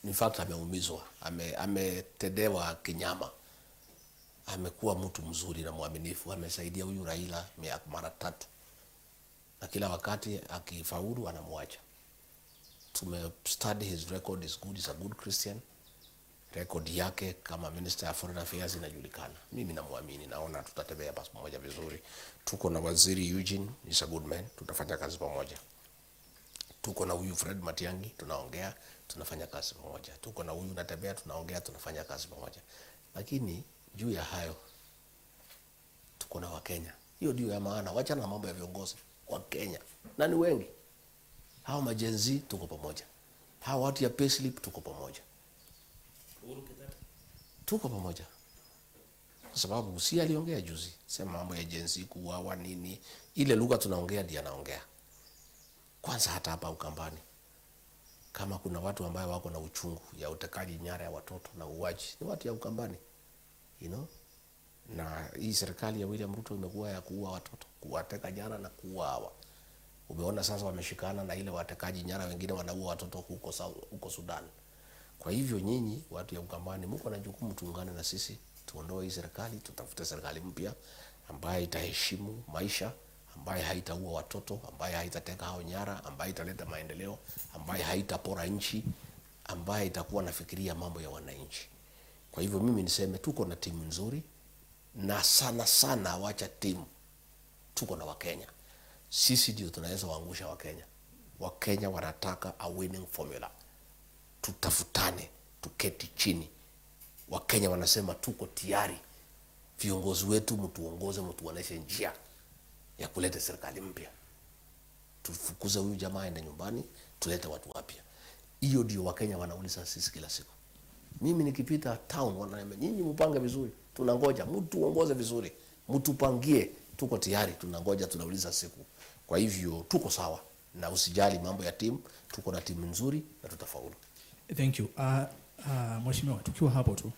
In fact ameumizwa, ametendewa kinyama. Amekuwa mtu mzuri na mwaminifu, amesaidia huyu Raila mara tatu, na kila wakati akifaulu anamwacha. Tume study his record, is good, is a good Christian. Record yake kama Minister of Foreign Affairs inajulikana. Mimi namwamini, naona tutatembea pamoja vizuri. Tuko na Waziri Eugene, is a good man, tutafanya kazi pamoja. Tuko na huyu Fred Matiang'i, tunaongea, tunafanya kazi pamoja. Tuko na huyu Natembeya, tunaongea, tunafanya kazi pamoja. Lakini juu ya hayo tuko na Wakenya. Hiyo ndio ya maana. Wachana na mambo ya viongozi. Wakenya na ni wengi. Hawa ma-Gen Z tuko pamoja, hawa watu ya payslip tuko pamoja, Uhuru Kenyatta. Tuko pamoja kwa sababu si aliongea juzi, sema mambo ya Gen Z kuuawa nini, ile lugha tunaongea ndiye anaongea. Kwanza hata hapa Ukambani, kama kuna watu ambayo wako na uchungu ya utekaji nyara ya watoto na uuaji, ni watu ya Ukambani. Na hii serikali ya William Ruto imekuwa ya kuua watoto, kuwateka nyara na kuua hawa. Umeona sasa wameshikana na ile watekaji nyara wengine wanaua watoto huko Sudan. Kwa hivyo nyinyi watu ya Ukambani mko na jukumu, tuungane na sisi tuondoe hii serikali, tutafute serikali mpya ambayo itaheshimu maisha, ambaye haitaua watoto, ambaye haitateka hao nyara, ambaye italeta maendeleo, ambaye haitapora nchi, ambaye itakuwa nafikiria mambo ya wananchi. Kwa hivyo mimi niseme tuko na timu nzuri, na sana sana, wacha timu, tuko na Wakenya. Sisi ndio tunaweza waangusha Wakenya. Wakenya wanataka a winning formula. Tutafutane, tuketi chini. Wakenya wanasema tuko tayari, viongozi wetu mtuongoze, mtuoneshe njia ya kuleta serikali mpya. Tufukuze huyu jamaa aende nyumbani, tulete watu wapya. Hiyo ndio Wakenya wanauliza sisi kila siku. Mimi nikipita town wananiambia, "Nyinyi mpange vizuri, tunangoja mtuongoze vizuri, mtupangie, tuko tayari, tunangoja, tunauliza siku." Kwa hivyo tuko sawa, na usijali mambo ya timu, tuko na timu nzuri na tutafaulu. Thank you. Mheshimiwa, tukiwa hapo tu